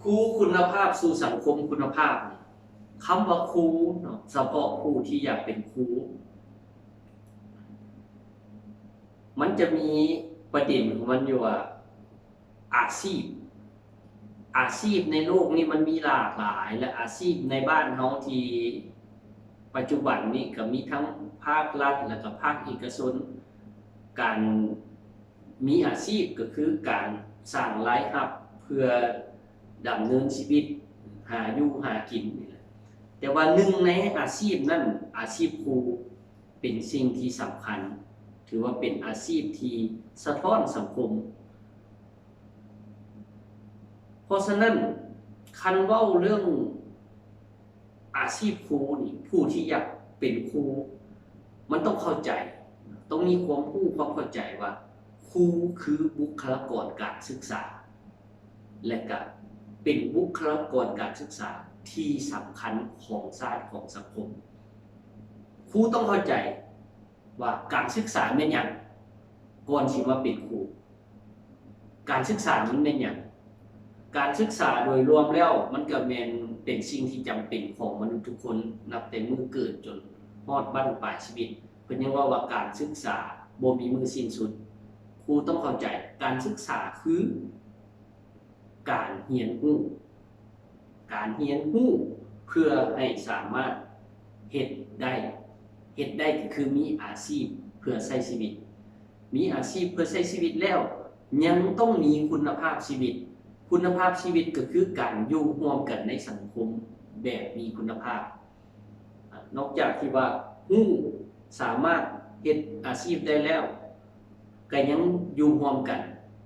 ຄູຄຸນນະພາບສູ່ສັງຄົມຄຸນນະພາບ. ຄຳວ່າຄູເນາະ ສະເພາະຜູ້ທີ່ຢາກເປັນຄູ ມັນຈະມີປະເດັນຂອງມັນຢູ່ວ່າ ອາຊີບ ອາຊີບໃນໂລກນີ້ມັນມີຫຼາກຫຼາຍ ແລະ ອາຊີບໃນບ້ານເຮົາທີ່ປັດຈຸບັນນີ້ກໍມີທັງພາກລັດ ແລະ ກໍພາກເອກະຊົນ. ການມີອາຊີບກໍຄືການສ້າງລາຍຮັບເພື່ອດຳເນີນຊີວິດ ຫາຢູ່ຫາກິນນີ້ແຫຼະ. ແຕ່ວ່າໜຶ່ງໃນອາຊີບນັ້ນ ອາຊີບຄູ ເປັນສິ່ງທີ່ສຳຄັນ, ຖືວ່າເປັນອາຊີບທີ່ສະທ້ອນສັງຄົມ. ເພາະສະນັ້ນ ຄັນເວົ້າເລື່ອງອາຊີບຄູນີ້ ຜູ້ທີ່ຢາກເປັນຄູ ມັນຕ້ອງເຂົ້າໃຈ, ຕ້ອງມີຄວາມຮູ້ຄວາມເຂົ້າໃຈວ່າ ຄູຄືບຸກຄະລາກອນການສຶກສາ ແລະ ກະເປັນບຸກຄະລາກອນການສຶກສາທີ່ສຳຄັນຂອງຊາດ ຂອງສັງຄົມ. ຄູຕ້ອງເຂົ້າໃຈວ່າການສຶກສາແມ່ນຫຍັງ ກ່ອນຊິມາເປັນຄູ. ການສຶກສາມັນແມ່ນຫຍັງ? ການສຶກສາໂດຍລວມແລ້ວ ມັນກະແມ່ນເປັນສິ່ງທີ່ຈຳເປັນຂອງມະນຸດທຸກຄົນ ນັບແຕ່ມື້ເກີດຈົນຮອດບັ້ນປາຍຊີວິດ. ເພິ່ນຍັງເວົ້າວ່າການສຶກສາບໍ່ມີມື້ສິ້ນສຸດ. ຄູຕ້ອງເຂົ້າໃຈ ການສຶກສາຄື ການຮຽນຮູ້ ການຮຽນຮູ້ເພື່ອໃຫ້ສາມາດເຮັດໄດ້, ເຮັດໄດ້ກໍຄືມີອາຊີບເພື່ອໃຊ້ຊີວິດ, ມີອາຊີບເພື່ອໃຊ້ຊີວິດແລ້ວ ຍັງຕ້ອງມີຄຸນນະພາບຊີວິດ, ຄຸນນະພາບຊີວິດກໍຄືການຢູ່ຮ່ວມກັນໃນສັງຄົມແບບມີຄຸນນະພາບ. ນອກຈາກທີ່ວ່າຮູ້ ສາມາດເຮັດອາຊີບໄດ້ແລ້ວ ກໍຍັງຢູ່ຮ່ວມກັນ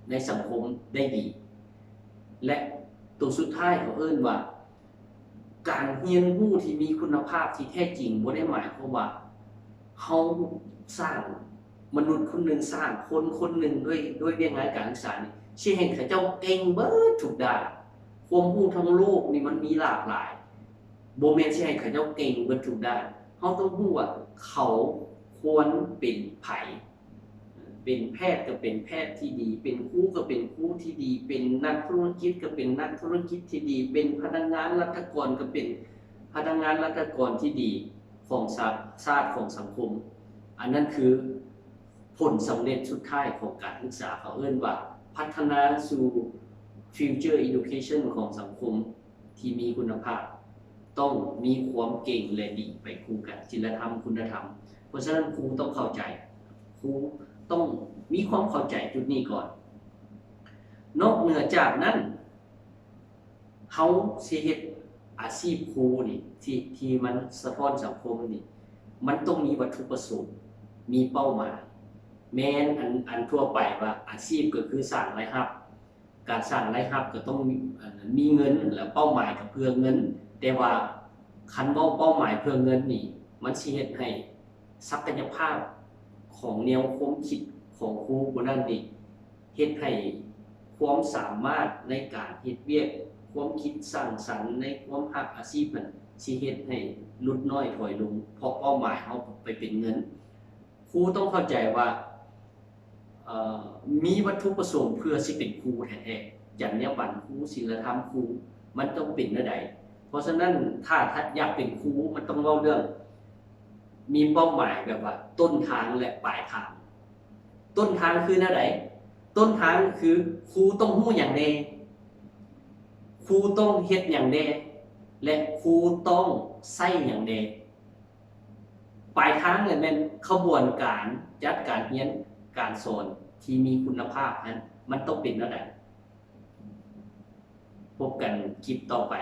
ໃນສັງຄົມໄດ້ດີ ແລະ ໂຕສຸດທ້າຍເຂົາເອີ້ນວ່າ ການຮຽນຮູ້ທີ່ມີຄຸນນະພາບທີ່ແທ້ຈິງ ບໍ່ໄດ້ໝາຍຄວາມວ່າເຮົາສ້າງມະນຸດຄົນໜຶ່ງ, ສ້າງຄົນຄົນໜຶ່ງດ້ວຍ, ດ້ວຍວຽກງານການສຶກສານີ້ ຊິໃຫ້ເຂົາເຈົ້າເກັ່ງເບິດທຸກດ້ານ. ຄວາມຮູ້ທັງໂລກນີ້ມັນມີຫຼາກຫຼາຍ. ບໍ່ແມ່ນຊິໃຫ້ເຂົາເຈົ້າເກັ່ງເບິດທຸກດ້ານ. ເຮົາຕ້ອງຮູ້ວ່າເຂົາຄວນເປັນໃຜ. ເປັນແພດກໍເປັນແພດທີ່ດີ, ເປັນຄູກໍເປັນຄູທີ່ດີ, ເປັນນັກທຸລະກິດກໍເປັນນັກທຸລະກິດທີ່ດີ, ເປັນພະນັກງານລັດຖະກອນກໍເປັນພະນັກງານລັດຖະກອນທີ່ດີຂອງຊາດ, ຊາດຂອງສັງຄົມ. ອັນນັ້ນຄືຜົນສຳເລັດສຸດທ້າຍຂອງການສຶກສາ. ເຂົາເອີ້ນວ່າພັດທະນາສູ່ future education ຂອງສັງຄົມ ທີ່ມີຄຸນນະພາບ ຕ້ອງມີຄວາມເກັ່ງ ແລະ ດີໄປຄູ່ກັນ, ສິນລະທຳ, ຄຸນນະທຳ. ເພາະສະນັ້ນ ຄູຕ້ອງເຂົ້າໃຈ, ຄູຕ້ອງມີຄວາມເຂົ້າໃຈຈຸດນີ້ກ່ອນ. ນອກເໜືອຈາກນັ້ນ, ເຮົາຊິເຮັດອາຊີບຄູນີ້ ທີ່, ທີ່ມັນສະທ້ອນສັງຄົມນີ້ ມັນຕ້ອງມີວັດຖຸປະສົງ, ມີເປົ້າໝາຍ. ແມ່ນ ອັນ, ອັນທົ່ວໄປວ່າອາຊີບກໍຄືສ້າງລາຍຮັບ, ການສ້າງລາຍຮັບກໍຕ້ອງມີ, ອັນ, ມີເງິນ ແລະ ເປົ້າໝາຍກໍເພື່ອເງິນ. ແຕ່ວ່າຄັນເວົ້າເປົ້າໝາຍເພື່ອເງິນນີ້ ມັນຊິເຮັດໃຫ້ສັກກະຍະພາບຂອງແນວຄວາມຄິດຂອງຄູຜູ້ນັ້ນນີ້ ເຮັດໃຫ້ຄວາມສາມາດໃນການເຮັດວຽກ, ຄວາມຄິດສ້າງສັນ, ໃນຄວາມຮັກອາຊີບນັ້ນ ຊິເຮັດໃຫ້ຫຼຸດນ້ອຍຖອຍລົງ, ເພາະເປົ້າໝາຍເຮົາໄປເປັນເງິນ. ຄູຕ້ອງເຂົ້າໃຈວ່າ ເອີ ມີວັດຖຸປະສົງເພື່ອຊິເປັນຄູແທ້ໆ, ຈັນຍາບັນຄູ, ສິນລະທຳຄູ, ມັນຕ້ອງເປັນແນວໃດ? ເພາະສະນັ້ນ ຖ້າ, ຖ້າຢາກເປັນຄູ ມັນຕ້ອງເວົ້າເລື່ອງ ມີເປົ້າໝາຍແບບວ່າຕົ້ນທາງ ແລະ ປາຍທາງ. ຕົ້ນທາງຄືແນວໃດ? ຕົ້ນທາງຄືຄູຕ້ອງຮູ້ຫຍັງແດ່? ຄູຕ້ອງເຮັດຫຍັງແດ່? ແລະ ຄູຕ້ອງໃຊ້ຫຍັງແດ່? ປາຍທາງແຫຼະແມ່ນຂະບວນການຈັດການຮຽນການສອນທີ່ມີຄຸນນະພາບນັ້ນ ມັນຕ້ອງເປັນແນວໃດ? ພົບກັນຄລິບຕໍ່ໄປ.